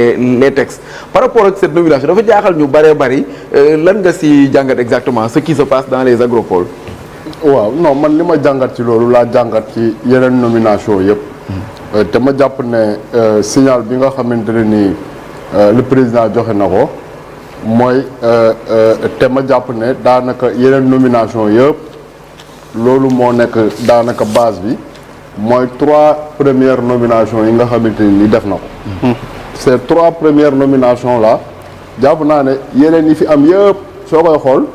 les textes par rapport ak cette nomination dafa jaaxal ñu bëree bëri lan nga si jàngat exactement ce qui se passe dans les agropoles. waaw non man li ma jàngat ci loolu laa jàngat ci yeneen nomination yëpp te ma jàpp ne signal bi nga xamante ne ni le président joxe na ko mooy te ma jàpp ne daanaka yeneen nomination yëpp loolu moo nekk daanaka base bi mooy 3 premières nominations yi nga xamante ni def na ko. ces 3 premières nominations là jàpp naa ne yeneen yi fi am yëpp soo koy xool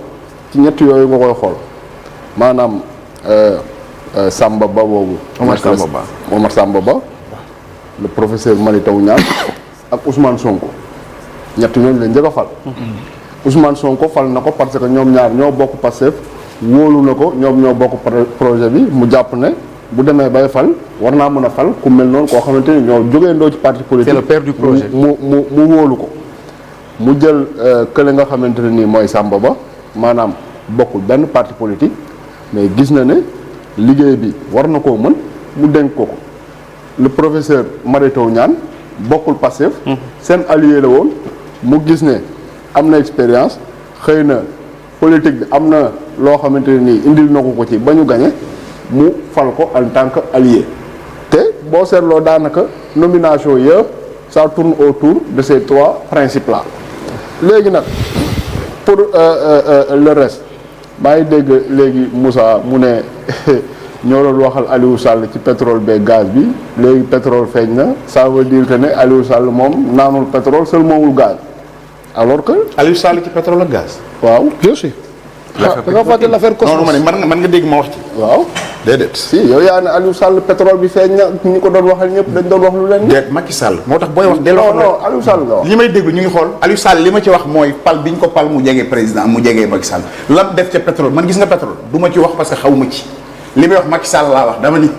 ci ñett yooyu nga koy xool maanaam Samba Ba boobu. Omar Samba Ba le professeur Mary Teuw Niane ak Ousmane Sonko ñett ñooñu la njëkk a fal. Ousmane Sonko fal na ko parce que ñoom ñaar ñoo bokk Pastef wóolu na ko ñoom ñoo bokk projet bi mu jàpp ne bu demee bay fal war naa mën a fal ku mel noonu koo xamante ni ñoo jógeendoo ci parti politique. c'est le père du projet. mu wóolu ko mu jël kële nga xamante ne nii mooy Samba Ba maanaam bokkul benn parti politique mais gis na ne liggéey bi war na koo mën mu dénk ko le professeur Mary Teuw Niane bokkul Pastef seen allié la woon mu gis ne am na expérience xëy na politique bi am na loo xamante ne nii indil na ko ci ba ñu gañe mu fal ko en tant que allié te boo seetloo daanaka nomination yëpp ça tourne autour de ces 3 principes là léegi nag pour le reste maa ngi dégg léegi Moussa mu ne ñoo doon waxal Aliou Sall ci pétrole bee gaz bi léegi pétrole feeñ na ça veut dire que ne Aliou Sall moom naanul pétrole seul moomul gaz alors que. Aliou Sall ci pétrole ak gaz. waaw bien sûr. da nga fàtte l'affaire Cosmos. non man nga dégg ma wax ci. waaw déedéet. si yow yaa ne Aliou Sall pétrole bi feeñ na ñi ko doon waxal ñëpp dañ doon wax lu leen. déet Macky Sall moo tax booy wax. non non Aliou Sall nga wax. li may déglu ñu ngi xool Aliou Sall li ma ci wax mooy pal bi ñu ko pal mu jege président mu jege Macky Sall lan def ca pétrole man gis nga pétrole du ma ci wax parce que xaw ma ci li may wax Macky Sall laa wax dama ni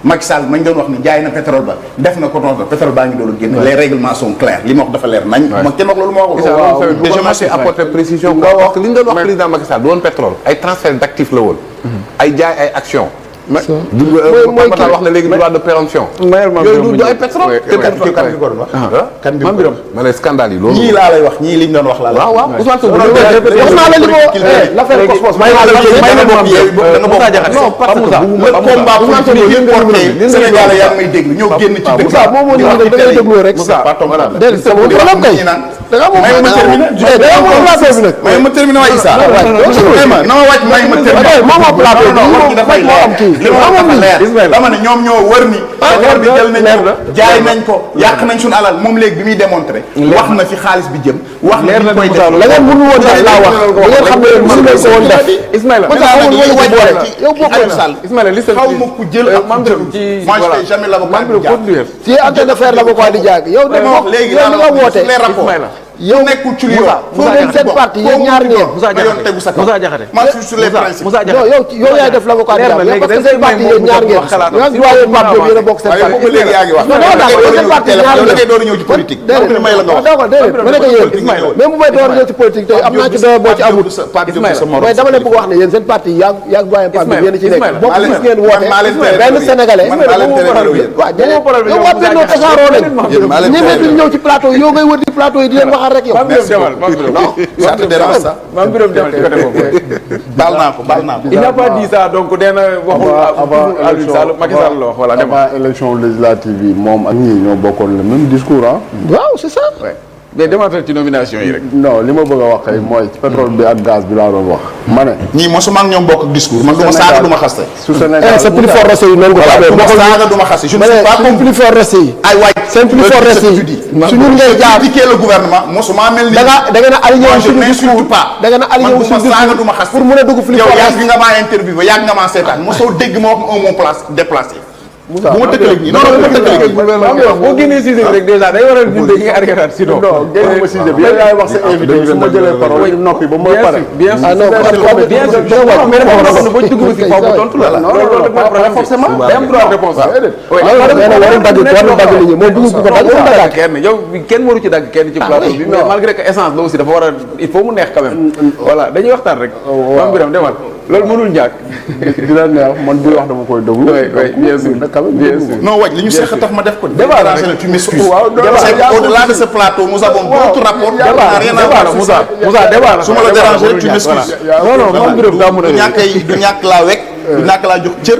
Macky Sall mañ doon wax ni jaay na pétrole ba def na ko noonu pétrole baa ngi doon génn les règlements sont clairs li ma wax dafa leer nañ. ma kenn wax loolu ma wax. waaw déjà ma apporter précision. nga wax li ñu doon wax président Macky Sall du woon pétrole ay transfert d'actifs la woon. ay jaay ay actions. mooy wax na léegi droit de préemption. yooyu du ay pétrole. kan bi Biram ma lay scandale yi loolu. ñii laa lay wax ñii liñ doon wax laa lay wax. waaw Ousmane Sonko wax naa la li ko l'affaire Cosmos may naa la non parce que le combat politique yi porté Sénégal yaa may déglu ñoo génn ci dëkk. Moussa moom moo ñu da ngay déglu rek. Moussa déedéet c'est bon problème kay. da nga moom plateau bi nag. may ma terminé waay Issa. vraiment na ma wàcc may ma terminé. moom plateau bi dafay leer li ma wax dafa leer dama ne ñoom ñoo wër ni pétrole bi jël nañ ko jaay nañ ko yàq nañ suñu alal moom léegi bi muy démontré wax na fi xaalis bi jëm wax na ni koy def la ngeen mënu woon def laa wax da ngeen xam ne mënu leen ko woon def Ismaïla yow bokkul Sall Ismaïla li xaw ma ku jël ak ku jël moi je fais jamais l'avocat du diable tu es en train de faire l'avocat du diable yow de wax léegi yow li nga woote les rapports yow nekkul ci yoon foo leen seen parti yéen ñaar ngeen Moussa Diakhaté man je suis sur les principes non yow yaay def l'avocat du diable parce que seen parti yéen ñaar ngeen ñoom doyen Pape Diop yéen a bokk seen parti léegi yaa ngi wax non d'accord seen parti ñaar yow da ngay door a ñëw ci politique déedéet may la nga wax d'accord déedéet ma ne ko yéen même bu may door a ñëw ci politique tey am naa ci doole boo ci amul mais dama leen bëgg wax ne yéen seen parti yaag doyen Pape Diop yéen ci nekk bokk gis ngeen woote benn sénégalais waaw yow waa Benno tasaaroo lañ ñemee duñ ñëw ci plateau yow ngay wër di plateau yi di leen waxal rek yow non ça te dérange ça. Mame Birame dem ci côté boobu. baal naa ko. il n'a pas dit ça donc nee na waxul. Aliou Sall Macky Sall la wax voilà. avant élection législative yi moom ak ñii ñoo bokkoon le même discours ah. waaw c'est ça. mais demantal ci nomination yi rek. non li ma bëgg a wax kay mooy ci pétrole bi ak gaz bi laa doon wax. ma ne. ñii mosuma ak ñoom bokk ak discours man du ma saaga du ma xaste. su Sénégal c'est plus fort resté yi noonu ko du ma saaga du ma xaste je ne suis pas c'est plus fort resté yi. ay waay c'est plus fort resté yi. su ñun ngay jaar critiquer le gouvernement mosuma mel ni. da nga aligné wu suñu discours da nga aligné wu suñu discours du ma xaste pour mën a dugg plus fort. yow yàgg nga maa interviewé yàgg nga maa seetaan mosoo dégg ma wax un mot place déplacé. bu ma tëkkaleeg ñi non non bu ma tëkkaleeg ñi. boo génnee sujet bi rek déjà day waral ñun dañuy arrêté sinon. non génne ma sujet bi yow yaay wax sa invité su ma jëlee parole noppi ba ma pare. bien sûr bien sûr mais dafa xam ne boo dugg si foofu tontu la. loolu mooy forcément day am droit de réponse. kenn yow kenn waru ci dagg kenn ci plateau bi mais malgré que essence la aussi dafa war a il faut mu neex quand même. voilà dañuy waxtaan rek. Mame Birame demal. loolu mënul ñàkk. dina neex man buy wax dama koy déglu. bien sûr bien sûr. non waj li ñu seq tax ma def ko. débat la tu m'excuses. waaw au-delà de ce plateau nous avons d'autres rapports. Moussa débat la su ma la déranger tu m'excuses. non Mame Birame daa mën a du ñàkk laa wekk. du ñàkk laa jox cër.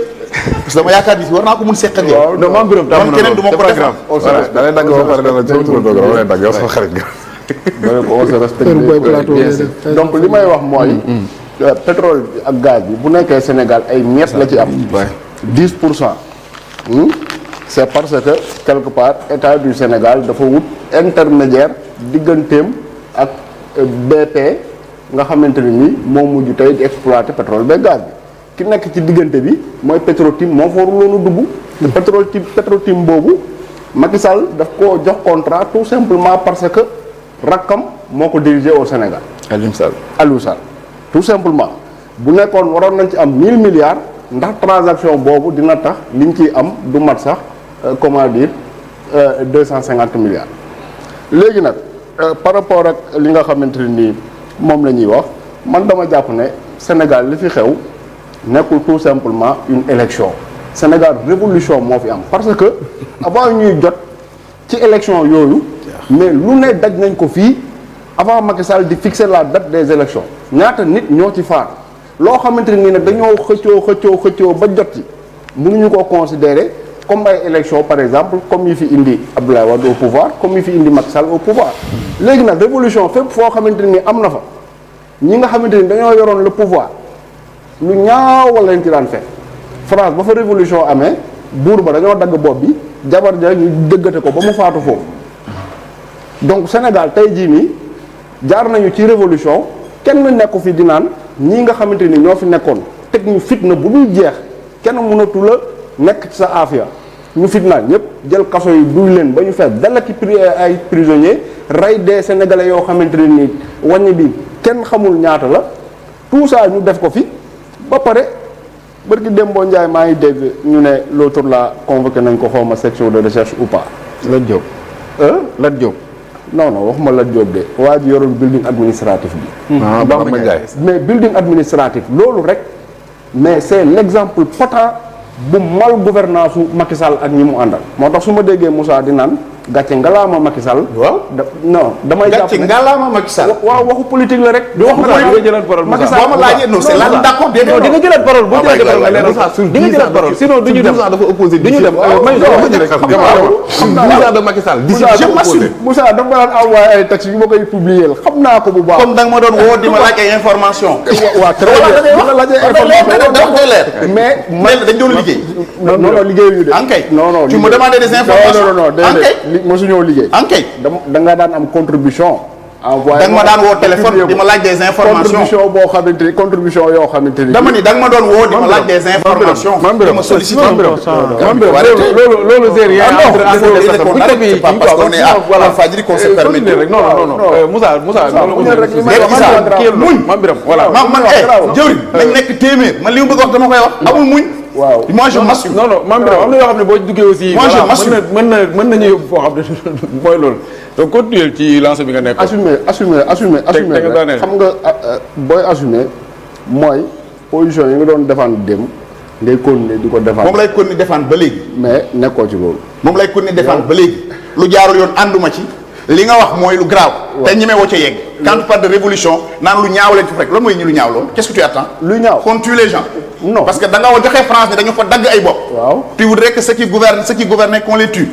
parce que dama yaakaar ni war naa ko mun seq ak yow. non Mame Birame daa mën a keneen du ma ko def. voilà da lay dagg ba pare dana sama tur doog la lay dagg yow sama xarit nga. on se respecte. donc li may wax mooy. pétrole ak gaz bi bu nekkee Sénégal ay ñett la ci am. 10%. c'est parce que quelque part état du Sénégal dafa wut intermédiaire digganteem ak BP nga xamante ne ni moo mujj tey di exploiter pétrole ba gaz bi ki nekk ci diggante bi mooy Petro-Tim moo fa waruloon a dugg. te Petro-Tim boobu Macky Sall daf koo jox contrat tout simplement parce que rakkam moo ko dirigé au Sénégal. Aliou Sall tout simplement bu nekkoon waroon nañ ci am 1000 milliards ndax transaction boobu dina tax liñ ciy am du mat sax comment dire 250 milliards. léegi nag par rapport ak li nga xamante ne nii moom la ñuy wax man dama jàpp ne Sénégal li fi xew nekkul tout simplement une élection Sénégal révolution moo fi am parce que avant ñuy jot ci élection yooyu mais lu ne daj nañ ko fii avant Macky Sall di fixer la date des élections ñaata nit ñoo ci faar loo xamante ne nii nag dañoo xëccoo ba jot ci mënuñu koo considérer comme ay élection par exemple comme yi fi indi Abdoulaye Wade au pouvoir comme yi fi indi Macky Sall au pouvoir léegi nag révolution fépp foo xamante ne nii am na fa ñi nga xamante ni dañoo yoroon le pouvoir lu ñaaw wala leen ci daan fekk France ba fa révolution amee buur ba dañoo dagg bopp bi jabar ja ñu dëggate ko ba mu faatu foofu donc Sénégal tey jii nii jaar nañu ci révolution kenn nekku fi di naan ñii nga xamante ni ñoo fi nekkoon teg ñu fitna bu dul jeex kenn mënatu la nekk ci sa affaire ñu fitnaal ñëpp jël kaso yi duy leen ba ñu fees dala ki ay prisonniers rey des sénégalais yoo xamante ne nii wàññi bi kenn xamul ñaata la tout ça ñu def ko fi ba pare bërki Dembo Ndiaye maa ngi dégg ñu ne l'autre là convoqué nañ ko xawma section de recherche ou pas. Lat Diop. Lat Diop. non waxuma Lat Diop de waa ji yoroon building administratif bi. Bamba Ndiaye mais building administratif loolu rek mais c'est l'exemple patent bu mal gouvernance su Macky Sall ak ñi mu àndal. moo tax su ma déggee Moussa di naan gàcce ngalaama Macky Sall. waaw non damay jàpp gàcce ngalaama Macky Sall. waaw waxu politique la rek. du wax Moussa di nga jëlaat parole Macky Sall boo ma laajee non c'est là d'accord di nga jëlaat parole boo jëlee parole nga leeral di nga jëlaat parole sinon du ñu dem dafa opposé du ñu dem Moussa de Macky Sall d'ici je m'assume. Moussa dama daan envoyé ay textes yu ma koy publier xam naa ko bu baax. comme da nga ma doon woo di ma laaj ay information waaw très bien di ma laajee information dafa koy leer. mais dañ doon liggéey. non liggéeyuñu de. ankay non tu me demandais des informations. non déedéet mosuñoo liggéey. ankay da nga daan am contribution. envoyé da nga ma daan woo téléphone di ma laaj des informations. contribution boo xamante ni contribution yoo xamante ni. dama ni da nga ma doon woo di ma laaj des informations. di ma solliciter. loolu c'est rien. parce qu'on est à Walfadjri qu'on se permet. non Moussa Mame Birame voilà. man jëwriñ nañ nekk téeméer man li mu bëgg wax dama koy wax amul muñ. waaw moi je m'assume. non Mame Birame am na yoo xam ne boo duggee aussi. moi je m'assume mën nañu yóbbu foo xam ne mooy loolu. donc continuer ci lancé bi nga nekk. assumer xam nga booy assumer mooy position yi nga doon défendre dem ngay continuer di ko défendre. moom lay continuer défendre ba léegi. mais nekkoo ci loolu. moom lay continuer défendre ba léegi. lu jaarul yoon ànduma ci. li nga wax mooy lu grave. te ñeme woo ca yegg. quand tu parles de révolution naan lu ñaaw leen fi rek lan mooy ñu lu ñaaw loolu qu'est-ce que tu attends. lu ñaaw qu'on tue les gens. non parce que da nga joxe France ne dañu fa dagg ay bopp. waaw tu voudrais que ceux qui gouvernaient qu'on les tue.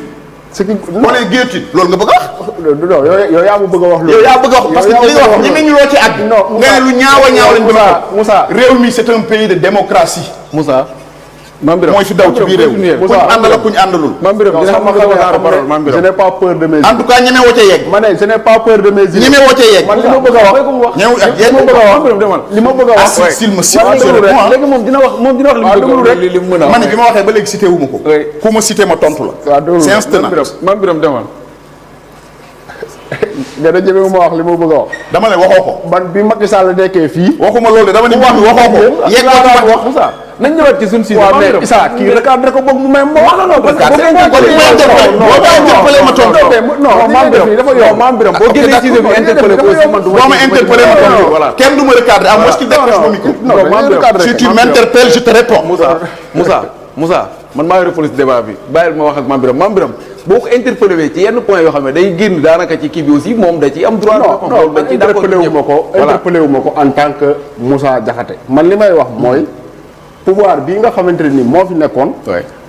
ce qui qu'on les guillotine loolu nga bëgg a wax. non yow yaa ma bëgg a wax loolu. yow yaa bëgg a wax parce que li nga wax ñeme ñu loo ci àgg. non nga ne lu ñaaw a ñaaw lañ bëgg a Moussa réew mi c'est un pays de démocratie. Moussa. Mame Birame mooy fi daw ci biir réew. kuñ àndal ak kuñ àndalul. Mame Birame dina xam je n'ai pas peur de mes en tout cas ñeme woo ca yegg. ma ne je n'ai pas peur de mes idées. ñeme woo ca yegg. man li ma bëgg a wax. li ma bëgg a wax. s'il me cite je réponds. léegi moom dina wax li mu mën a wax. man bi ma waxee ba léegi cité wu ma ko. ku ma cité ma tontu la. c'est instant. Mame Birame demal. nga da jëme ma wax li ma bëgg a wax. dama ne waxoo ko. man bi Macky Sall nekkee fii. waxuma loolu de dama ni wax waxoo ko. yegg wax Moussa nañ ñëwaat ci suñu sujet. waaw mais Issa kii recadré ko boog mu may moo wax la non parce que Mame Birame boo génnee sujet bi interpellé ko aussi man du ma interpellé ma tontu voilà kenn du ma recadré à moins qu'il décroche mon micro. Si tu m'interpelles je te réponds. Moussa man maa ngi police débat bi bàyyil ma wax ak Mame Birame boo ko interpellé ci yenn point yoo xam ne day génn daanaka ci kii bi aussi moom da ci am droit. non interpellé wu ma ko en tant que Moussa Diakhaté man li may wax mooy pouvoir bii nga xamante ne ni moo fi nekkoon.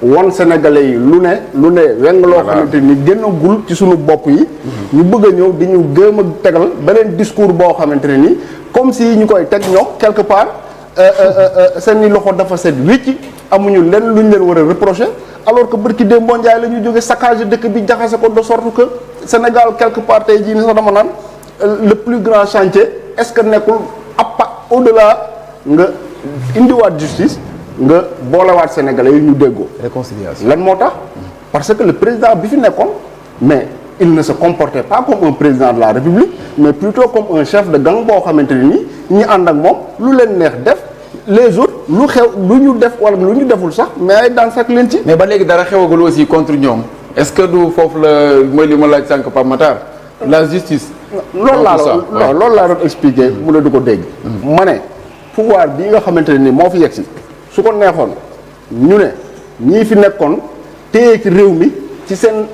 won Sénégalais yi lu ne weng loo xamante ni génnagul ci suñu bopp yi. ñu bëgg a ñëw di ñu gëm a tegal beneen discours boo xamante ne ni comme si ñu koy teg ñoo quelque part seen i loxo dafa set wécc amuñu lenn lu ñu leen war a reprocher alors que bërki Demba Ndiaye la ñu jóge saccage dëkk bi jaxase ko de sorte que Sénégal quelque part tey jii ni sax dama naan le plus grand chantier est-ce que nekkul au-delà nga indiwaat justice nga boolewaat Sénégalais yi ñu déggoo. réconciliation lan moo tax parce que le président bi fi nekkoon mais il ne se comportait pas comme un président de la République mais plutôt comme un chef de gang boo xamante ne nii ñi ànd ak moom lu leen neex def les autres lu xew lu ñu def wala lu ñu deful sax mais ay daan fekk leen ci. mais ba léegi dara xewagul aussi contre ñoom est-ce que du foofu la mooy li ma laaj sànq Pape Matar la justice. loolu laa doon expliquer mu la du ko dégg. ma ne pouvoir bii nga xamante ne nii moo fi yegg si su ko neexoon ñu ne ñii fi nekkoon téye ci réew mi ci seen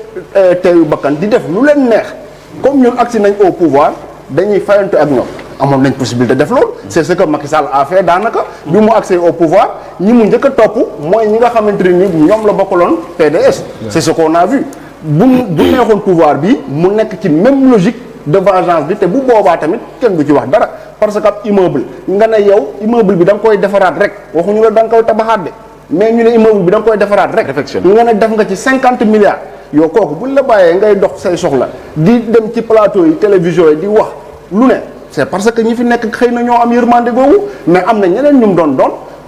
teeyu bakkan di def lu leen neex comme ñun agsi nañ au pouvoir dañuy fayante ak ñoom amoon nañ possibilité def loolu. c'est ce que Macky Sall a fait daanaka. bi mu accès au pouvoir ñi mu njëkk a topp mooy ñi nga xamante ne ni ñoom la bokkaloon PDS. c'est ce qu'on a vu bu neexoon pouvoir bi mu nekk ci même logique de vengeance bi te bu boobaa tamit kenn du ci wax dara parce que ab immeuble nga ne yow immeuble bi da nga koy defaraat rek waxuñu la da nga koy tabaxaat de mais ñu ne immeuble bi da nga koy defaraat rek. nga ne def nga ci 50 milliards. yow kooku buñ la bàyyee ngay dox say soxla di dem ci plateau yi télévision yi di wax lu ne c'est parce que ñi fi nekk xëy na ñoo am yërmande googu mais am na ñeneen ñu mu doon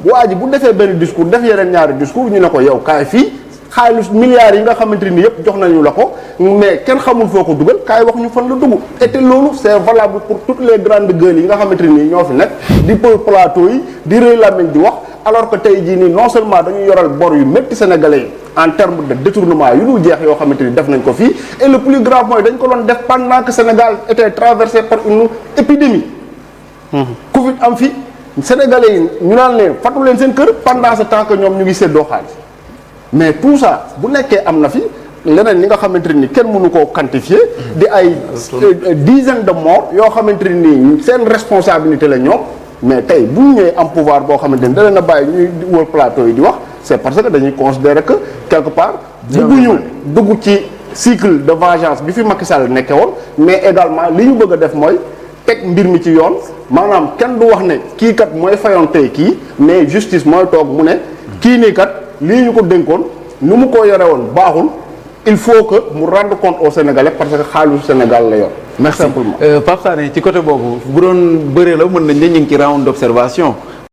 waa ji bu defee benn discours def yeneen ñaari discours ñu ne ko yow kaay fii xaalis milliards yi nga xamante ni yëpp jox nañu la ko mais kenn xamul foo ko dugal kaay wax ñu fan la dugg et te loolu c'est valable pour toutes les grandes gueules yi nga xamante ni ñoo fi nekk di për plateau yi di rëy làmmiñ di wax alors que tey jii nii non seulement dañu yoral bor yu métti sénégalais yi en termes de détournement yu dul jeex yoo xamante ni def nañ ko fii et le plus grave mooy dañ ko doon def pendant que Sénégal était traversé par une épidémie Covid am fi sénégalais yi ñu naan leen fàttu leen seen kër pendant ce temps que ñoom ñu ngi séddoo xaalis mais tout ça bu nekkee am na fi leneen li nga xamante ni kenn mënu koo quantifier di ay dizaines de morts yoo xamante ni seen responsabilité la ñoom mais tey bu ñu ñëwee am pouvoir boo xamante ni da leen a bàyyi ñuy wër plateau yi di wax c'est parce que dañuy considérer que quelque part bëgguñu dugg ci cycle de vengeance bi fi Macky Sall nekke woon mais également li ñu bëgg a def mooy teg mbir mi ci yoon maanaam kenn du wax ne kii kat mooy fayoon tey kii mais justice mooy toog mu ne kii nii kat lii ñu ko dénkoon nu mu ko yore woon baaxul il faut que mu rendre compte aux Sénégalais parce que xaalisu Sénégal la yor. merci simplement Pape Sané ci côté boobu bu doon bëree la mën nañ ne ñu ngi ci round d'observation